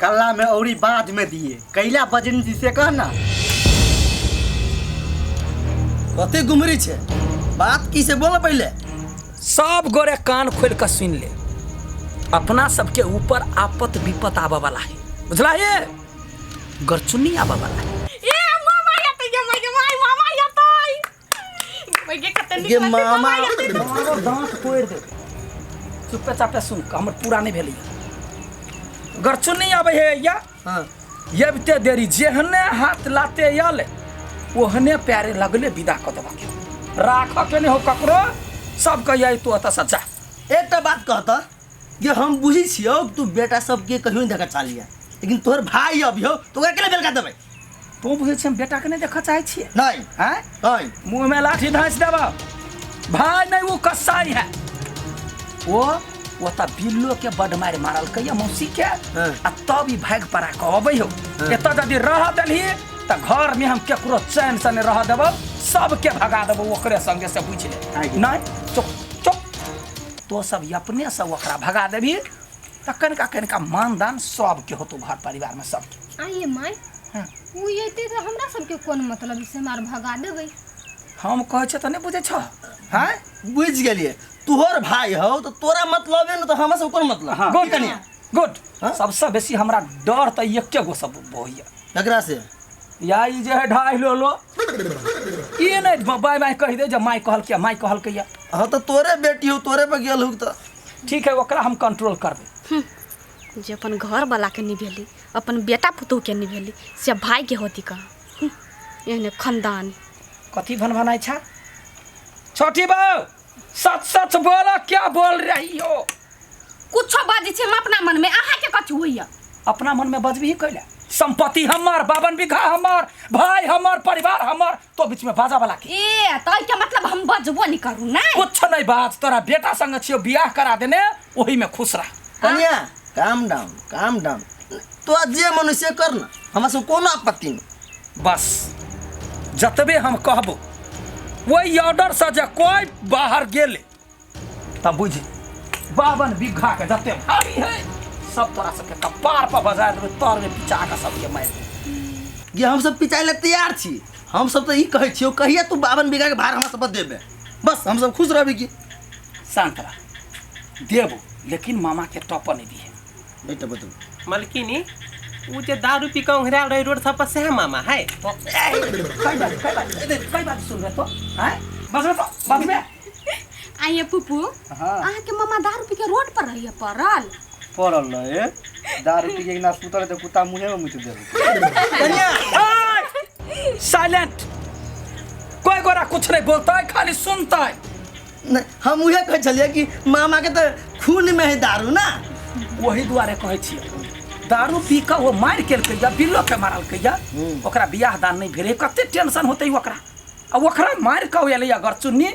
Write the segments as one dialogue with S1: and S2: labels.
S1: कल्ला में औरी बाद में दिए कैला बजनी जी से कह ना।
S2: कते गुमरी छे बात की से बोल पहले।
S3: सब गोरे कान खोल के सुन ले, अपना सबके ऊपर आपत विपत आबे वाला है, बुझला ये गरचुन्नी आबे वाला है।
S4: ए मामा यतै गे माय गे my मामा यतै माय गे कते नीक
S2: गे
S4: लगतै
S2: मामा।
S4: मामा यतै।
S3: मारो दांत तोड़ दे, चुपे चापे सुन, हमर पूरा नहीं भेलै। गरचुन्नी आबे है या
S2: हाँ
S3: यबते देरी जेहने हाथ लाते यल ओहने प्यारे लगले विदा क देबा के, राख के नहीं हो ककरो, सब कहिए तू एतऽ से जा।
S2: एकटा बात कहता जे हम बुझी छियौ तू बेटा सबके कहियो नहीं देखा चालिया, लेकिन तोहर भाई अभी हो तो ओकरा केना बेलका देबै?
S3: तू बुझै छी हम बेटा के नहीं देखऽ चाहै छियै?
S2: नहीं।
S3: आँय?
S2: नहीं।
S3: मुँह में लाठी धँसि देबऽ भाई, नहीं वो कसाई है, वो ओतऽ बिल्लो के बड मारि मारलकै या मौसी के,
S2: हाँ।
S3: आ तब ई भागि पड़ा कऽ अबै हो।
S2: हाँ।
S3: एतऽ यदि रह देलही तऽ घर में हम केकरो चैन से नहीं रह देबौ, सबके भगा देबौ ओकरे संगे से, बुझि ले।
S1: आगे।
S3: नहीं चुप चुप, तो सब अपने से ओकरा भगा देबही तऽ कनिका कनिका मानदान सबके होतौ घर परिवार में सबके।
S5: आइए my,
S3: हाँ।
S5: उ एतै तऽ हमरा सबके कोन मतलब से हम आर भगा देबै?
S3: हम कहै छियै तऽ नहि बुझै छह?
S2: हाँ बुझि गेलियै, तोहर भाई हौ तऽ तोरा मतलब है न, तऽ हमरा सब कोन मतलब?
S3: हाँ।
S2: गुड कनिया
S3: गुड।
S2: हाँ?
S3: सबसे बेसी हमरा डर तऽ एके गो सब होइया।
S2: ककरा से?
S3: या ई जे है ढाई लो लो, ई नहीं बाय बाय कहि दे जे माय कहलकै, माय कहलकै।
S2: हाँ तऽ तोरे बेटी हौ, तोरे पर गेल हौ तऽ
S3: ठीक है, ओकरा हम कंट्रोल करबै।
S4: जे अपन घर वाला के निभेली, अपन बेटा पुतोह के निभेली, से भाई के होती कहाँ? एहने खानदान।
S3: कथी भनभनाइ छा छोटी बहू? सच सच बोलो, क्या बोल रही हो?
S4: कुछो बाजै छै हम अपना मन में, अहाँ के कथी होइया?
S3: अपना मन में बजबही कैला? संपत्ति हमर, 52 बीघा हमर, भाई हमर, परिवार हमर, तो बीच में बाजा वाला के।
S4: ए त के मतलब हम बजबो नहीं करू ना?
S3: कुछ नहीं बाज, तोरा बेटा संग छियो बियाह करा देने, ओही में खुश रह।
S2: कनिया काम डाउन, काम डाउन, तो जे मन से कर ना, हमरा सब कोनो आपत्ति नहीं।
S3: बस जतबे हम कहबो वही ऑर्डर से जे कोई बाहर गेले तब बुझ 52 बीघा के जते भारी है सब तोरा सबके कपार पर बजा देबै, तर में पिचा के सबके मारि देबै।
S2: ये हम सब पिचाइ ले तैयार छी, हम सब तो ई कहै छियौ कहिया तू 52 बीघा के भार हमरा सब पर देबे, बस हम सब खुश रहबे। की
S3: शांत रह, देबो लेकिन मामा के टप नहीं दिए।
S2: नहीं टप देबो।
S6: मलकिनी उ जे दारू पी के ओंघरायल रहे रोड सब पर सेहे मामा है।
S3: तो कई बात कई बात कई बात सुन रहे तो हैं बस बस बस में
S4: आइए पुपू।
S1: हाँ।
S4: अहाँ के मामा दारू पी के रोड पर रहिए पड़ल
S1: पड़ल रहे, दारू पी के ना सुतल तो कुत्ता मुँहे में मुत देलक।
S2: कनिया
S3: साइलेंट, कोई गोरा कुछ नहीं बोलता है, खाली सुनता है।
S2: नहीं हम उहे कहै छलियै कि मामा के तो खून में है दारू ना,
S3: वही दुआरे कहै छियै दारू पी के वो मारि केलकै या बिल्लो के मारलकै या ओकरा बियाह दान नहीं भेलै, कते टेंशन होतै ओकरा। आ ओकरा मारि के एलैया गरचुन्नी,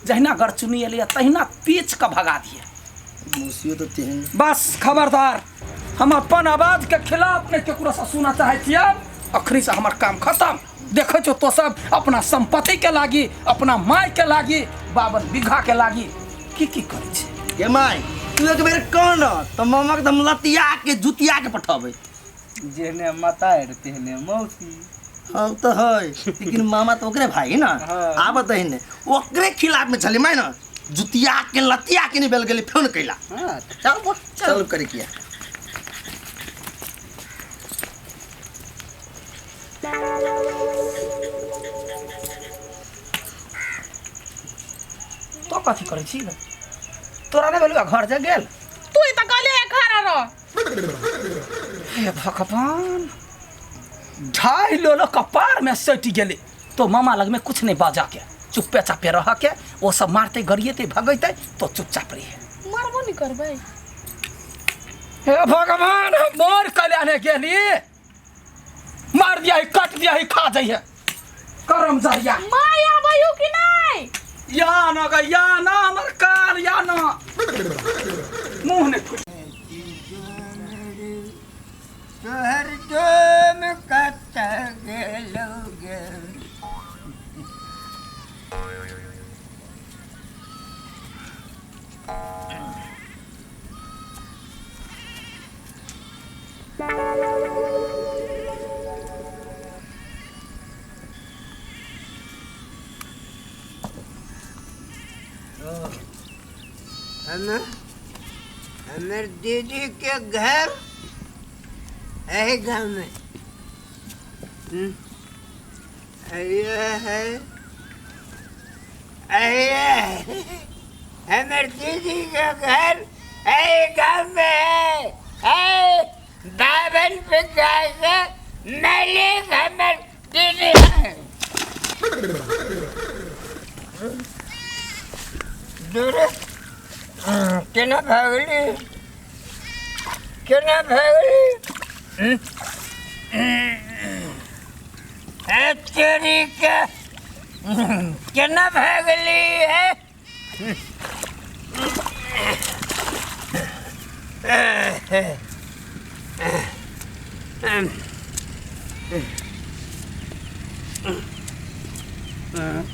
S3: जहिना गरचुन्नी एलैया तहिना पीच के भगा दिए।
S2: मौसियो तो तेहन।
S3: बस खबरदार, हम अपन आवाज के खिलाफ नहीं केकरो से सुनऽ चाहै छियै। अखनी से हमर काम खत्म। देखै छौ तो सब अपना संपत्ति के लागी, अपना my के लागी, 52 बीघा के लागी की की करै छै।
S2: गे my तू एक बेर कह न तऽ मामा के तऽ हम लतिया के जुतिया के पठेबै।
S1: जेहने माता तेहने मौसी।
S2: हाँ तो है, लेकिन मामा तो ओकरे भाई ना।
S1: हाँ।
S2: आब तऽ ने ओकरे खिलाफ में छली my ना, जुतिया के लतिया के नहीं बेल गेली फोन कैला।
S1: हाँ चल
S2: चल करे किया।
S3: तो कथी करै छी तोरा नहीं भेलौ घर जा गेल?
S4: तू तऽ कहले घर रह।
S3: हे भगवान, ढाई लोलो कपार में सटि गेलै। तो मामा लग में कुछ नहीं बाजा के, चुप्पे चापे रह के, वो सब मारते गरिएते भगैते तो चुपचाप रहे।
S4: मारबो नहीं करबै।
S3: हे भगवान, हम मोर कल्याण गेली, मार दिया ही, काट दिया ही, खा जाइए करम जरिया।
S4: My आबै हो कि नहीं?
S3: या ना गा, या ना हमर कान, या ना मुंह ने फुट।
S1: तोहर डोम कत गेलो गे।
S7: हम हमर दीदी के घर एही गाँव में। ये है, ये हमर दीदी के घर एही गाँव में है। है 52 बीघा के मालिक हमर दीदी है। दूर केना भागली, केना भागली? ए तेरी के केना भागली है?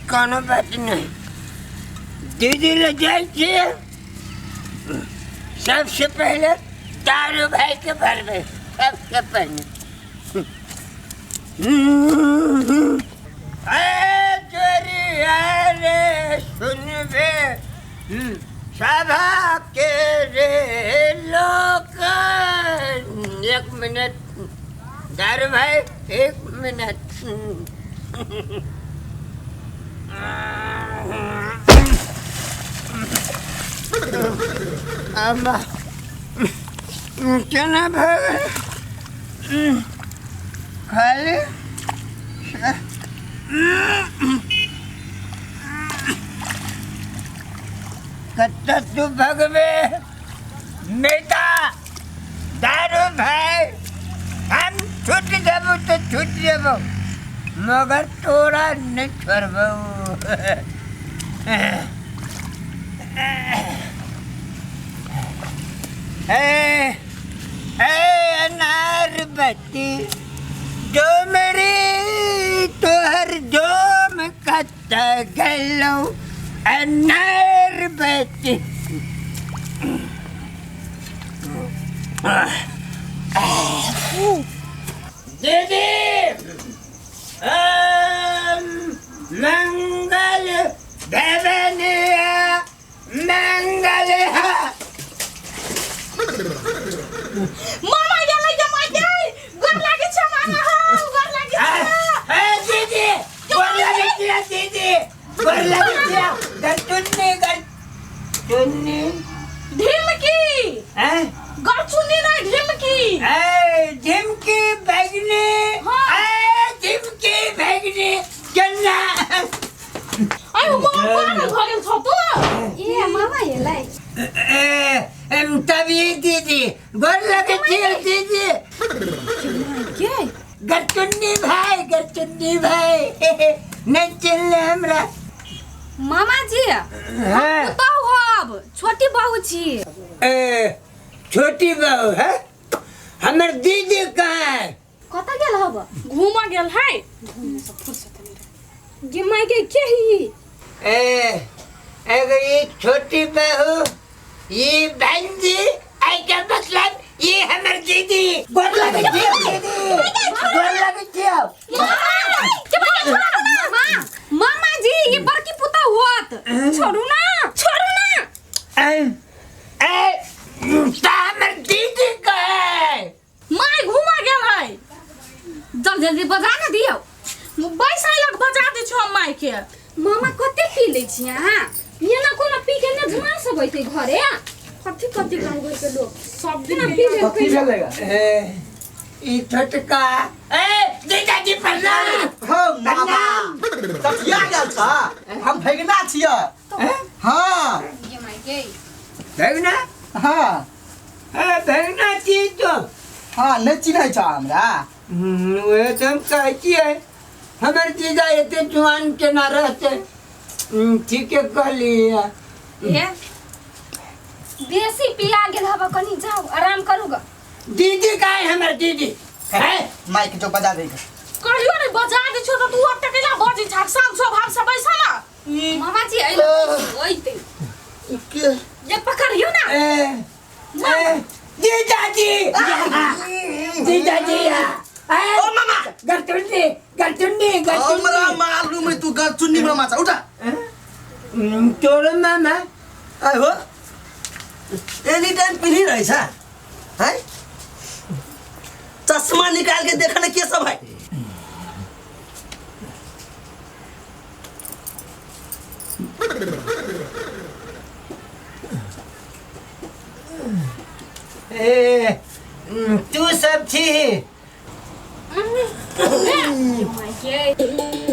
S7: कोनो बात नहीं, दीदी ले जाइ छियै। सबसे पहले दारू भाई के भरबै, सबसे पहले। ए चोरी रे सुनबे सभा के रे लोक। एक मिनट दारू भाई, एक मिनट। अम्मा केना भऽ गेल? खाली कत्ता तू भगवे बेटा दारू भाई, हम छूट देबो तो छूट देबो, मगर तोरा नहीं छोड़बो। ए ए अनार बत्ती जो मेरी तोहर जोम कत्ता गेलो अनार बत्ती। दीदी मंगल भवनिया मंगल।
S4: मामा गेलै गे माय गे, गोर लागै छै मामा, हौ गोर लागै छै।
S7: ए दीदी गोर लागै छियै, दीदी गोर लागै छियै। गरचुन्नी गरचुन्नी
S4: ढिमकी
S7: हैं,
S4: गरचुन्नी नहीं ढिमकी।
S7: ए झिमकी भगनी, ए झिमकी भगनी केना?
S4: अरे मामा पागल भ गेल छौ तू।
S5: ए मामा एलै।
S7: ए तभी दीदी गोर लगै छियै दीदी।
S4: के
S7: गरचुन्नी भाई, गरचुन्नी भाई नहीं चिल्ले हमरा।
S4: मामा जी
S7: हाँ
S4: पुतहु हब, छोटी बहू छी।
S7: ए छोटी बहू है? हमर दीदी कहाँ है?
S4: कतऽ गेल हब? घूमऽ गेल है। घूमे से फुर्सत नहीं रहे।
S5: गे माय गे के ही?
S7: ए अगर ये छोटी बहू ये बहन जी, आई का मतलब ये हमर दीदी। गोर लगै छियै दीदी, गोर लगै छियै।
S4: मामा जी ये बड़की पुतहु होत, छोड़ू ना, छोड़ू ना।
S7: ए ए हमर दीदी कहाँ है?
S4: My घूमऽ गेल है। जल्दी जल्दी बजा ना दियौ, बैस लग बजा दै छौ हम my के।
S5: मामा कते पी लै छी अहाँ? एना कोना पी के ने झमा सब अइतै घरे? कथी कथी गाँव घर के लोग
S4: सब दिन
S5: केना पी
S1: कथी
S5: लेलकै?
S1: भेलैगा?
S7: ए ई छोटका ए जीजाजी प्रणाम।
S1: हो मामा सठिया गेल छ, हम भगना छियै। हाँ
S5: गे माय गे
S7: भगना?
S1: हाँ
S7: ए भगना छी तो?
S1: हाँ नहीं चिन्है छ हमरा।
S7: उहे तऽ हम कहै छियै हमर जीजा एते जुआन केना रहतै। ठीके कहलियै।
S4: ए
S5: बेसी पिया गेल हब, कनी जाओ आराम करू ग।
S7: दीदी कहाँ है हमर दीदी? है
S1: माइक जो बजा देगा।
S4: कहियो नहीं बजा दै छौ त तू ओते कैला बजै छाक? शांत स्वभाव से बैसा ना।
S5: मामा जी अइले ओइते
S7: के
S4: ये पकड़ियो ना।
S7: ए ए जीजाजी जीजाजी ओ
S2: मामा
S7: गरचुन्नी गरचुन्नी गरचुन्नी।
S2: हमरा मालूम है तू गरचुन्नी मामा छ, उठा।
S7: तोरो मामा
S2: आइ हो। एनी टाइम पिन्ही रहै छ हैं चश्मा निकाल के देखने के सब है
S7: ए तू सब छी
S5: के।